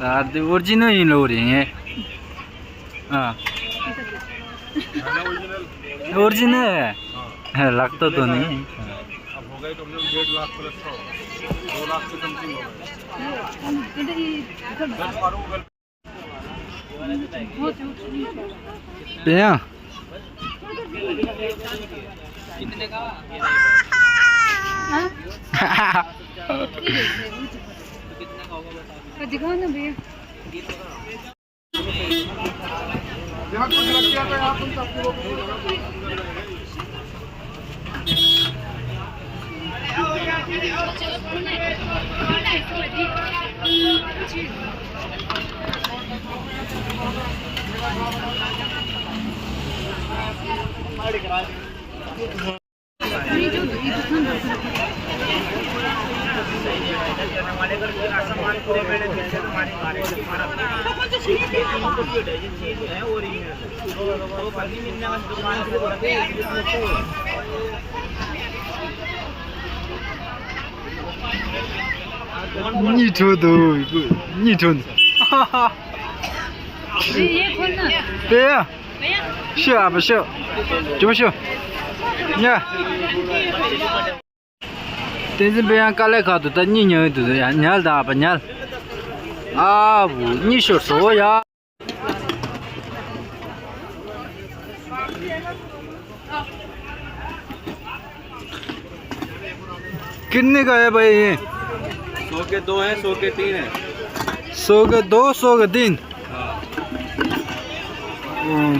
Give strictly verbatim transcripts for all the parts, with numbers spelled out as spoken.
ད་འདི་ཨོ་རི་ཇི་ནལ་ཡིན་ལོ་རེད། ཨ། ཨོ་རི་ཇི་ནལ་ལག་ཏུ་དོ་ནི། अब हो गए कम से कम डेढ़ लाख प्लस का होगा, दो लाख के समथिंग होगा। भैया। दिखाओ ना भैया। གཉིད་ཁུག་འདུག་གཉིད་ཁུག་འདུག་དེ་ཡ། ཤི་ཨ་པ་ཤི། ཇོ་ཤི། ཉ། བསྟན་འཛིན་དཔལ་དབྱངས་དཀའ་ལས་ཁག་ཏུ་ད་གཉིད་ཉལ་འདུག་ཡ། ཉལ་ད་ཨ་པ་ཉལ། ཨ་བུ་གཉིད་ཤོར་སོང་ཡ། कितने का है भाई ये? सौ के दो हैं, सौ के तीन हैं। सौ के दो, सौ के तीन। हाँ। हम्म।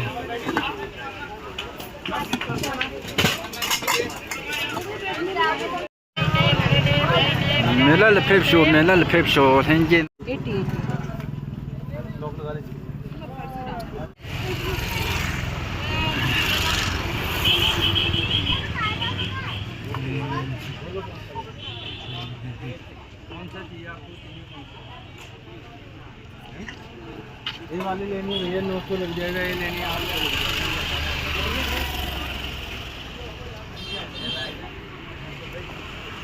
མེ་ལ་ལ་ཕེབས་ཤོག་མེ་ལ་ལ་ཕེབས་ཤོག་ལྷན་རྒྱས། ये वाली लेनी है भैया, नौ सौ लग जाएगा, ये लेनी है, आप ले लो।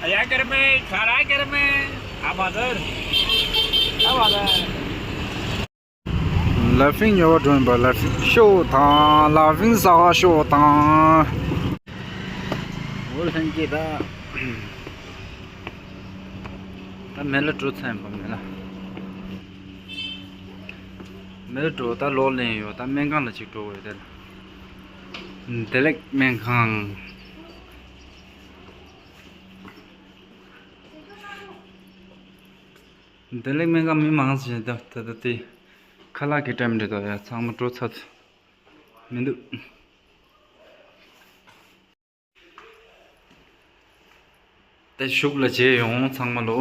अया कर में, खारा कर में, आबादर, आबादर। ལ་ཕིང་ཉོ་བ་འགྲོ་ཡིན་པ། ལ་ཕིང་ཤོ་དང་ལ་ཕིང་ཟ་བ་ཤོ་དང་། འོ་ལྷན་རྒྱས་ད། ད་མེ་ལ་འགྲོ་ཚར་ཡིན་པ། མེ་ལ། མེ་ལ་འགྲོ་ད་ལོག་ལེན་ཡོད། ད་སྨན་ཁང་ལ་ཅིག་འགྲོ་དགོས་དེ་ལ། བདེ་ལེགས་སྨན་ཁང་། བདེ་ལེགས་སྨན་ཁང་མི་མང་ཟེར་ད་ད་ད་དེ་ཁ་ལག་གི་ཊེམ་རེད་དོ་ཡ། ཚང་མ་འགྲོ་ཚར་མི་འདུག་དེ་ཤུགས་ལ་བྱས་ཡོང་ཚང་མ་ལོ།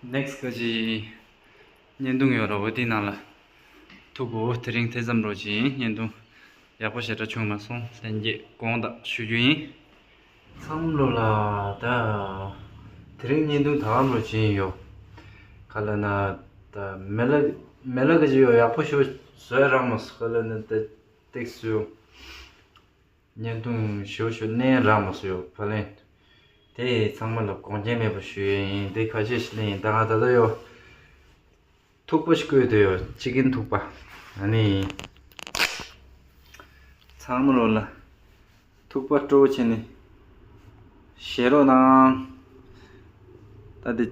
ནེག་སི་ཀ་ཅི་བརྙན་ཐུང་ཡོད་ར་འོ་དེའི་ནང་ལ་ཐུག་གོ། དེ་རིང་དེ་ཙམ་རོ་ཅི་བརྙན་ཐུང་ཡག་པོ་ཞེ་དྲག་བྱུང་མ་སོང་། ལྷན་རྒྱས་དགོངས་དག་ཞུ་རྒྱུ་ཡིན། ཚང་མ་ལོ་ལ་ད། དེ་རིང་བརྙན་ཐུང་ད་ག་རོ་ཅི་ཡོད། ག་ལ་ན། ད་མེ་ལ་མེ་ལ་ག་ཅི་ཡོད། ཡག་པོ་ཞུ་བཟོས་རག་མ་སོང་། ག་ལ་ན་ད་ཏེག་སུ་ཡོད། བརྙན་ཐུང་ཞུ་ཞུ་གནས་རག་མ་སོང་ཡོད་ཕ་ལེན། དེ་ཚང་མ་ལ་དགོངས་འགལ་མེད་པ་ཞུ་ཡས་ཡིན། དེ་ཁ་ཤས་ཤིག་ལེན་ཡིན། ད་ང་ད་ལྟ་ཡོད། ཐུག་པ་ཞིག་བསྐོལ་དུ་ཡོད། ཅི་ཀིན་ཐུག་པ། ཨ་ནི། ཚང་མ་ལོ་ལ། ཐུག་པ་སྤྲོ་བྱས་ནས། བཞེས་རོགས་གནང་། ད་དེ།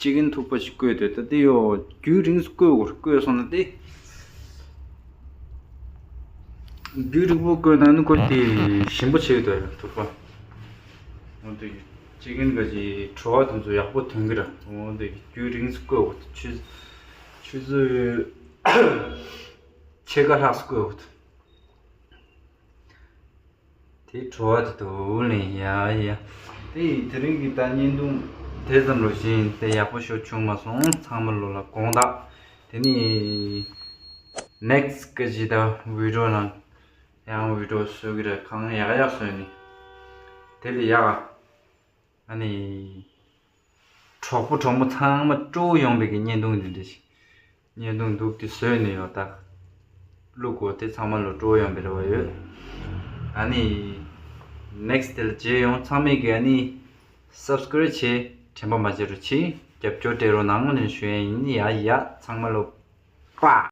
ཅི་ཀིན་ཐུག་པ་ཞིག་བསྐོལ་དུས་ད་དེ་ཡོ་རྒྱུན་རིང་སུ་བསྐོལ་དགོས། བསྐོལ་སོང་ན་དེ། རྒྱུན་རིང་པོ་བསྐོལ་ན་ནི་ཁོ་དེ་ཞིམ་པོ་བྱེད་དོ་ཡ་ཐུག་པ། འོ་དེ་ཅི་ཀིན་ག་ཅི་བྲོ་བ་དེ་ཚོ་ཡག་པོ་ཐོན་གི་ར། འོ་དེ་རྒྱུན་རིང་སུ་བསྐོལ་དགོས། ཆུ་ཆུ་ཚོད་ཕྱེད་ཀ་ལྷག་སུ་བསྐོལ་དགོས། དེ་བྲོ་བ་དེ་དུ་ལེན་ཡ་ཡ། དེ་དེ་རིང་གི་ད་བརྙན་ཐུང་དེ་ཙམ་ལོ་བཞིན་དེ་ཡག་པོ་ཤོ་བྱུང་མ་སོང་། ཚང་མ་ལོ་ལ་དགོངས་དག་དེ་ནི་ནེག་སི་ཀ་ཅི་ད་བི་ཌི་ཡོ་ནང་ཡང་བི་ཌི་ཡོ་བཟོ་གི་རེད། གང་ཡག་ཡག་བཟོས་ནི་དེ་ལས་ཡག་ཨ་ནི། གྲོགས་པོ་གྲོགས་མོ་ཚང་མ་སྤྲོ་བོ་ཡོང་བའི་གི་བརྙན་ཐུང་འདི་འདྲ་ཞིག་བརྙན་ཐུང་འདུག་དེ་བཟོས་ནས་ཡོད་ད། བླུག་གོ་དེ་ཚང་མ་ལོ་སྤྲོ་བོ་ཡོང་བའི་རེ་བ་ཡོད། ཨ་ནི། ནེག་སི་དེ་ལ་མཇལ་ཡོང་། ཚང་མས་གི་ཨ་ནི། སབ་སི་ཀ་རེབ་བྱེད། དྲན་པ་མ་བརྗེད་རོགས་གྱིས། རྒྱབ་སྐྱོར་སྤྲད་རོགས་གནང་ངོ་ནས་ཞུ་ཡ་ཡིན། ཡ་ཡ་ཚང་མ་ལོ་པ།